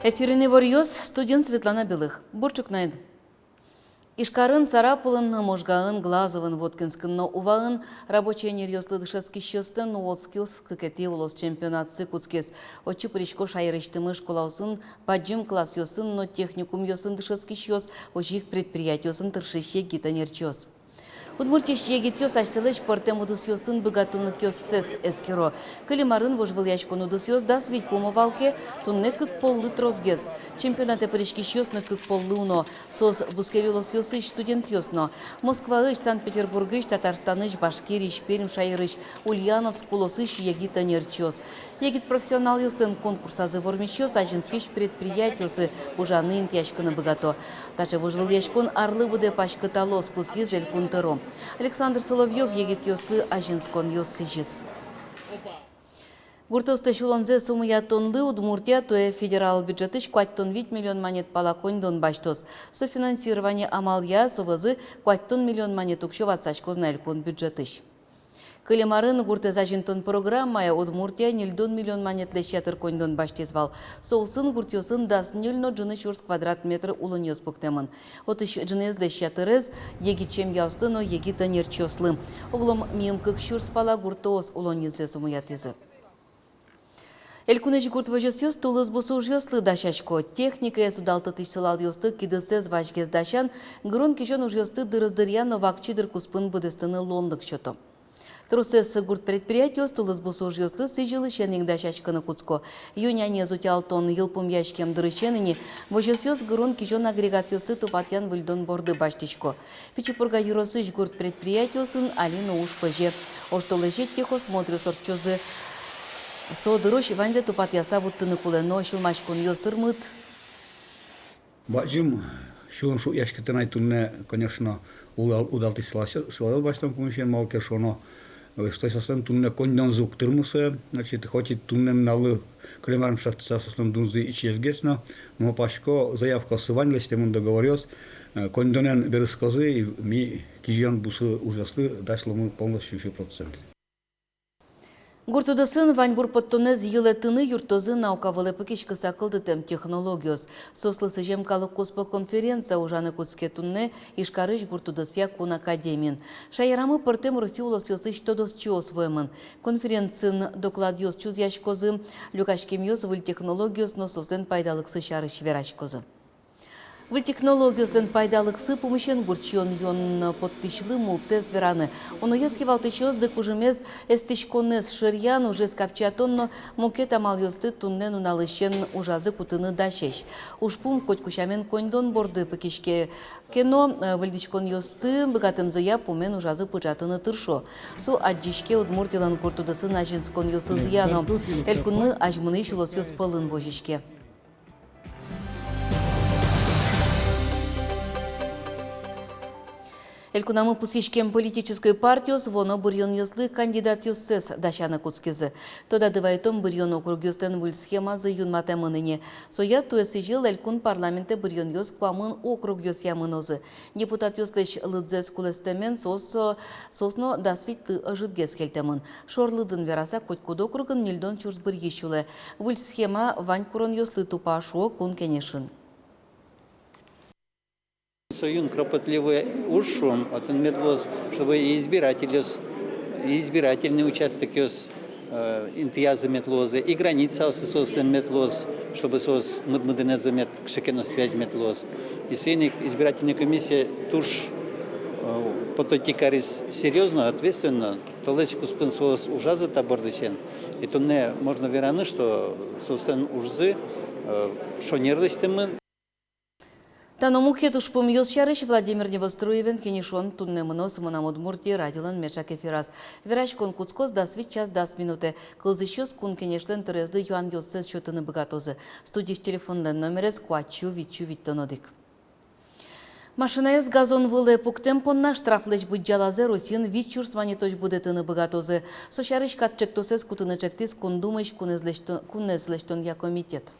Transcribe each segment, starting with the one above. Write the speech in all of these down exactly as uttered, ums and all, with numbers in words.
Эфирын иворъёс, студиын Светлана Белых. Бур ӵукнаен. Ижкарын, Сарапулын, Можгаын, Глазовын, Воткинскын но Уваын рабочей ньӧръёслы дышетскисьёслэн WorldSkills кыкетӥ улос чемпионатсы кутскиз. Отчы пырисько шаерысьтымы школаосын, бадӟым классъёсын но техникумъёсын дышетскисьёс, озьы ик предприятиосын тыршись егит ӧнерчиос. Удмуртиысь егитъёс асьсэлэсь пӧртэм удысъёсын быгатонлыкъёссэс эскеро. Кылем арын вожвылъяськон удысъёс дас вить пумо вал ке, туннэ кык поллы тросгес. Чемпионатэ пыриськисьёс но кык поллы уно. Соос бускель улосъёсысь студентъёс но. Москваысь, Санкт-Петербургысь, Татарстанысь, Башкириысь, Пермь шаерысь, Ульяновск улосысь егит ӧнерчиос. Егит профессионалъёслэн конкурсазы вормисьёс азинскись предприятиосы ужаны интыяськыны быгато. Таӵе вожвылъяськон арлы быдэ паськыталоз, пусйиз Элькун тӧро. Александр Соловьёв егитъёслы азинсконъёс сӥзиз. Гуртъёслэсь улонзэс умоятонлы Удмуртия туэ федерал бюджетысь куатьтон вить миллион манет пала коньдон басьтоз. Софинансирование амалъя со вӧзы куатьтон миллион манет уксё ватсаськоз на Элькун бюджетысь. Кылем арын гуртэз азинтон программая Удмуртия ньыльдон миллион манетлэсь ятыр коньдон басьтӥз вал. Соосын гуртъёсын дас ньыль но ӝыны сюрс квадрат метр улонъёс пуктэмын. Отысь ӝынызлэсь ятырез егит семьяослы но егит ӧнерчиослы. Огъя миым кык сюрс пала гуртоос улоннизэс умоятӥзы. Элькунысь гурт возёсъёс тулыс бусы ужъёслы дасясько. Техникаез удалтытӥсь сылалъёсты кидысэз вазьгес дасян, гырон-кизён ужъёсты дырыз дыръя но вакчи дыр куспын быдэстыны луонлык сёто. Тросэз гурт предприятиос тулыс бусы ужъёслы сӥзьылысен ик дасяськыны кутско. Ю-нянез утялтон йылпумъяськем дырысен ини возёсъёс гырон-кизён агрегатъёсты тупатъян-выльдон борды басьтӥсько. Пичи Пурга ёросысь гурт предприятиосын али но уж пӧзе. Оштолэзе техосмотръёс ортчозы. Со дырозь ваньзэ тупатъяса вуттыны кулэ, но сюлмаськонъёс тырмыт. Бадӟым сюлмаськытэн ай туннэ, конечно, удал-, удалтӥсь сылалъёс, сылалъёс басьтон пумысен, малы ке шуоно, э, что соослэн туннэ коньдонзы уг тырмы сое, значит, хоть и туннэ нуналлы кылем арын шедьтыса соослэн дунзы ичиезгес но, но малпасько, заявкаоссы вань, лэсьтэмын договоръёс, э, коньдонэн берытскозы, и ми кизён бусы ужъёслы дасьломы полностью сю процент. Гурт удысын ваньбур поттонэз йылэтыны юрттозы наука вылэ пыкиськыса кылдытэм технологиос. Соослы сӥзем калык куспо конференция ужаны кутске туннэ Ижкарысь гурт удысъя кун академиын. Шаерамы пӧртэм Россия улосъёсысь тодосчиос вуэмын. Конференциын докладъёс чузъяськозы, люкаськемъёс выль технологиос но соослэн пайдалыксы сярысь вераськозы. Выль технологиослэн пайдалыксы пумысен гурт сиён-юон поттӥсьлы мултэс вераны. Уноез кивалтӥсьёс дыкужымез эстӥськонэз шыръян, ужез капчиятон но мукет амалъёсты туннэ нуналысен ужазы кутыны дасесь. Ужпум котьку сямен коньдон борды пыкиське ке но, э, выльдӥськонъёсты быгатэмзыя пумен ужазы пыӵатыны тыршо. Со адӟиське Удмуртилэн гурт удысын азинсконъёсызъя но. Элькунмы азьмынӥсь улосъёс пӧлын возиське. Элькунамы пусйиськем политической партиос вуоно быръёнъёслы кандидатъёссэс дасяны кутскизы. Тодады вайытом, быръён округъёслэн выль схемазы юнматэмын ини. Соя туэ сӥзьыл Элькун парламентэ быръёнъёс куамын округъёсъя мынозы. Депутатъёслэсь лыдзэс кулэстэмен соос, соос но дас витьлы ӧжытгес кельтэмын. Шорлыдын вераса, котькуд округын ньыльдон сюрс быръись улэ. Выль схема вань куронъёслы тупа, шуо Кун Кенешын. Со юн кропотливый уж, шуом, отын мед луоз, чтобы и избирательёс, и избирательный участокъёс, э, интыязы мед луозы, и границаоссы соослэн мед луоз, чтобы соос мыд-, мыдынэзы мед, кыӵе ке но связь мед луоз. И соин ик избирательный комиссия туж, э, подойти кариз серьёзно, ответственно, толэзь куспын соос ужазы та бордысен. И туннэ можно вераны, что соослэн ужзы, э, шонер лэсьтэмын. Та но мукет ужпумъёс сярысь Владимир Невоструевен кенешон туннэ мыноз «Мынам Удмуртие» радиолэн меӵак эфираз. Вераськон кутскоз дас вить час дас минутэ. Кылзӥсьёс Кун Кенешлэн тӧрезлы юанъёссэс сётыны быгатозы. Студиысь телефонлэн номерез куать сю вить сю витьтон одӥг. Машинаез газон вылэ пуктэм понна штрафлэсь быдӟалазэ Россиын вить сюрс манетозь будэтыны быгатозы. Со сярысь катӵектосэз кутыны ӵектӥз Кун Думаысь кунэз лэсьто-, кунэз лэсьтонъя комитет.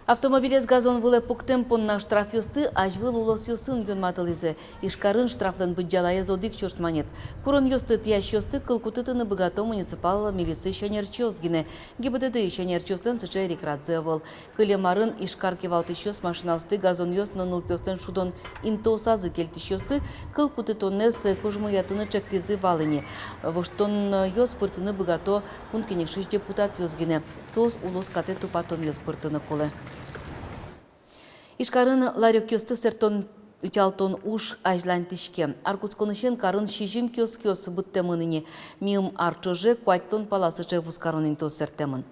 Автомобилез газон вылэ пуктэм понна штрафъёсты азьвыл улосъёсын юнматылӥзы. Ижкарын штрафлэн быдӟалаез одӥг сюрс манет. Куронъёсты тӥясьёсты кыл кутытыны быгато муниципал милициысь ӧнерчиос гинэ. ГИБДДысь ӧнерчиослэн сыӵе эрикрадзы ӧвӧл. Кылем арын Ижкар кивалтӥсьёс машинаосты газонъёс но нылпиослэн шудон интыосазы кельтӥсьёсты кыл кутытонэз кужмоятыны чектӥзы вал ини. Воштонъёс пыртыны быгато Кун Кенешысь депутатъёс гинэ. Соос улос катэ тупатонъёс пыртыны кулэ. Ижкарын ларёкъёсты сэртон-утялтон уж азьланьтӥське. Ар кутсконысен карын сизьым киоскъёс быдтэмын ини. Миым ар ӵоже куатьтон пала сыӵе вузкарон интыос сэрттэмын.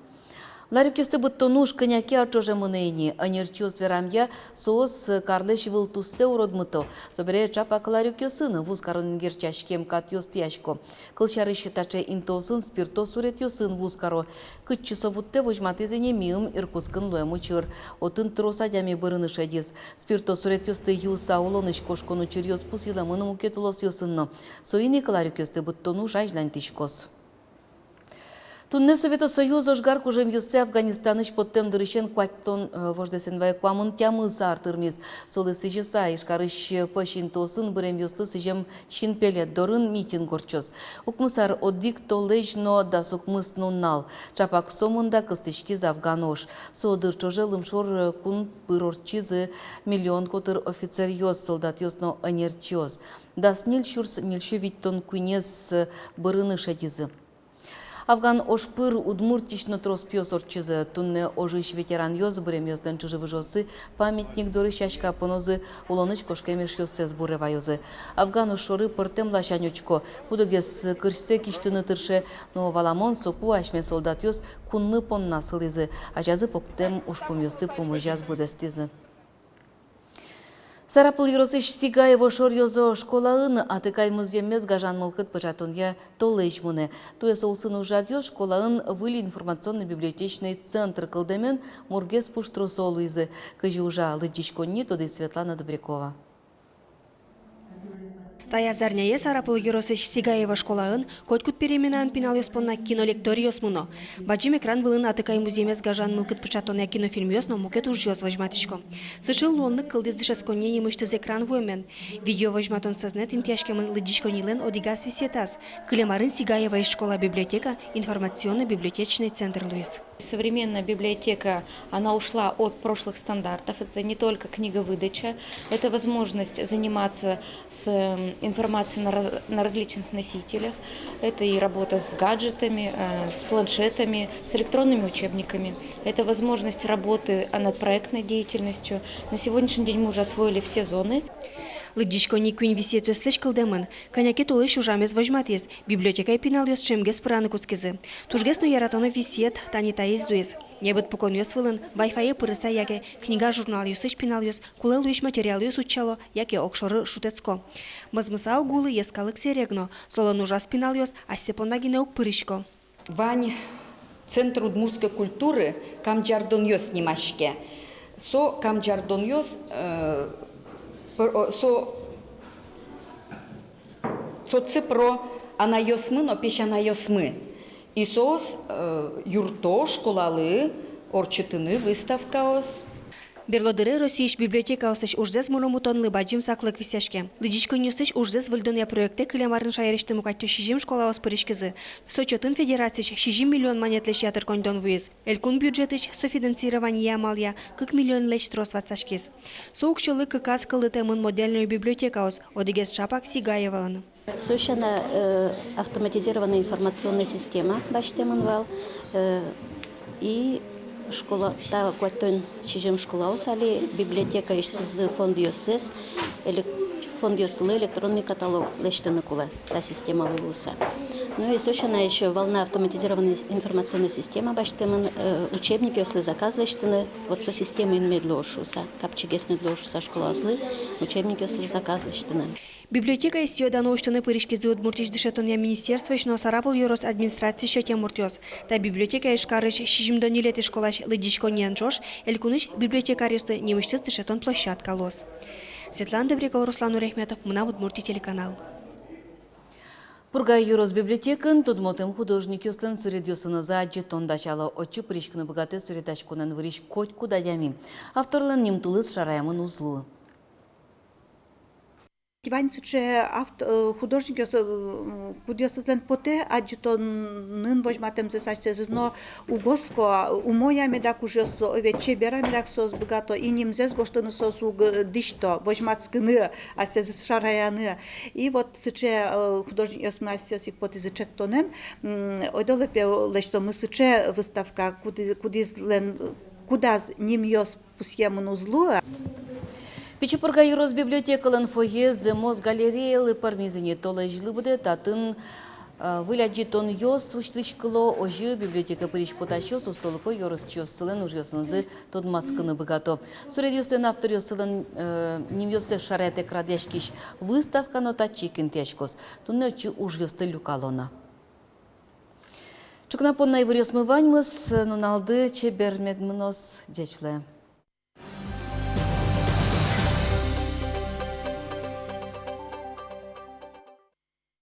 Ларёкъёсты быдтон уж кӧня ке ар ӵоже мынэ ини. Ӧнерчиос верамъя, соос карлэсь вылтуссэ уродмыто. Собере ӵапак ларёкъёсын вузкаронэн герӟаськем катъёс тӥясько. Кылсярысь, таӵе интыосын спирто суретъёсын вузкаро. Кытчы со вуттэ, возьматӥз ини Миым Иркутскын луэм учыр. Отын трос адями бырыны шедиз. Спирто суретъёсты юыса улонысь кошкон учыръёс пусйылэмын мукет улосъёсын но. Соин ик ларёкъёсты быдтон уж азьланьтӥськоз. Туннэ Совето Союз ожгар кужымъёссэ Афганистанысь поттэм дырысен куатьтон, э, вождэс эн вае куамын тямыс ар тырмиз. Солы сӥзьыса, Ижкарысь пӧсь интыосын быремъёслы сӥзем синпелет дорын митинг ортчоз. Укмыс ар одӥг толэзь но дас укмыс нунал. Ӵапак со мында кыстӥськиз афган ож. Со дыр ӵоже лымшор кун пыр ортчизы миллион котыр офицеръёс, солдатъёс но ӧнерчиос. Дас ньыль сюрс ньыльсю витьтон куинез бырыны шедизы. Афган ож пыр Удмуртиысь но трос пиос ортчизы. Туннэ ожысь ветеранъёс, быремъёслэн чыжы-выжыоссы памятник доры сяська понозы, улонысь кошкем эшъёссэс буре ваёзы. Афган ож шоры пӧртэм ласянь учко. Куд-огез кырсьсэ кисьтыны тырше, но валамон, соку асьме солдатъёс кунмы понна сылӥзы, азязы поттэм ужпумъёсты пумозяз быдэстӥзы. Сарапул ёросысь Сигаево шоръёзо школаын атыкай музъеммес гажан мылкыд пыӵатонъя толэзь мынэ. Туэ со улсын ужрадъёс школаын выль информационно-библиотечный центр кылдэмен мургес пуштросо луизы. Кызьы ужа лыдӟиськонни, тодӥз Светлана Добрякова. Таяз арняе Сарапул ёросысь Сигаево школаын котькуд переменаын пиналъёс понна кинолекториос мыно. Бадӟым экран вылын атыкай музъеммес гажан мылкыд пыӵатонъя кинофильмъёс но мукет ужъёс возьматӥсько. Сыӵе луонлык кылдӥз дышетсконние нимысьтыз экран вуэмен. Видео возьматон сӧзнэт интыяськемын лыдӟиськоннилэн одӥгаз висъетаз. Кылем арын Сигаевоысь школа библиотека информационно-библиотечный центр луиз. Современная библиотека, она ушла от прошлых стандартов. Это не только книговыдача, это возможность заниматься с, м, информацией на раз-, на различных носителях. Это и работа с гаджетами, э, с планшетами, с электронными учебниками. Это возможность работы, а, над проектной деятельностью. На сегодняшний день мы уже освоили все зоны. Лыдӟиськонни куинь висъетъёслэсь кылдэмын. Кӧня ке толэзь ужамез возьматӥз. Библиотекае пиналъёс ӵемгес пыраны кутскизы. Тужгес но яратоно висъет тани таиз луиз. Небыт пуконъёс вылын вай-фае пырыса яке книга-журналъёсысь пиналъёс кулэ луись материалъёс утчало яке огшоры шутэтско. Мӧзмыса уг улы йӧскалык сэрег но, солэн ужаз пиналъёс асьсэ понна гинэ уг пырисько. Вань Центр удмуртской культуры «Камӟардонъёс» нимаське. Со камӟардонъёс, э, пр-, о, со, со ӵоже про анайёсмы но песянайёсмы. И соос, э, юртто школалы ортчытыны выставкаос. Берло дыре Россиысь библиотекаосысь ужзэс муромытонлы бадӟым саклык висъяське. Лыдӟиськонниосысь ужзэс выльдонъя проектэ кылем арын шаерысьтымы куатьтон сизьым школаос пыриськизы. Со чотын федерациысь сизьым миллион манетлэсь ятыр коньдон вуиз. Элькун бюджетысь софинансирование амалъя кык миллионлэсь трос ватсаськиз. Со уксёлы кыказ кылдытэмын модельной библиотекаос, одӥгез ӵапак Сигаевоын. Со сяна, э, автоматизированная информационная система басьтэмын вал, э, и школа, та куатьтон сизьым школаос али библиотекаысьтызы фондъёссэс, элек-, фондъёслы электронный каталог лэсьтыны кулэ, та системалы луыса. Ну и со сяна ещё волна автоматизированная информационная система басьтэмын, э, учебникъёслы заказ лэсьтыны, вот со системаен мед луоз шуыса, капчигес мед луоз шуыса школаослы, учебникъёслы заказ лэсьтыны. Библиотекаез сӥё-дано усьтыны пыриськизы Удмуртиысь дышетонъя министерствоысь но Сарапул ёрос администрациысь ӧтем муртъёс. Та библиотека Ижкарысь сизьымдон ньылетӥ школась лыдӟиськонниен ӵош элькунысь библиотекарьёслы нимысьтыз дышетон площадка луоз. Светлана Добрякова, Руслан Нурахметов, «Мынам Удмуртие» телеканал. Пурга ёрос библиотекаын тодмотэм художникъёслэн суредъёсынызы адӟытон дасяло. Отчы пыриськыны быгатэ суредаськонэн вырись котькуд адями. Авторлэн нимтулыз шараямын уз луы. Вань сыӵе авт-, э, художникъёс, э, кудъёсызлэн потэ адӟытонын возьматэмзэс асьсэзыз, но уг оско, умой-а меда ужъёссы, овет чебер-а меда соос быгато, и нимзэс гожтыны соос уг, э, дӥсьто, возьматскыны, асьсэзыз шараяны. И вот сыӵе, э, художникъёсмы асьсэос ик потӥзы ӵектонэн, м, ойдолэ, пе, лэсьтомы сыӵе выставка, куды-, кудӥзлэн, кудаз нимъёс пусъемын уз луы. Пичи Пурга ёрос библиотекалэн фойе зэмос галереялы пӧрмиз ини. Толэзьлы быдэ татын, э, выль адӟытонъёс усьтӥськыло. Озьы библиотекае пырись потасьёс, уз толыко ёросчиослэн ужъёсынызы тодматскыны быгато. Суредъёслэн авторъёссылэн, э, нимъёссэс шараятэк радъяськись выставка но татчы ик интыяськоз. Туннэ отчы ужъёсты люкало на. Ӵукна понна иворъёсмы ваньмыз. Нуналды чебер мед мыноз. Ӟеч луэ.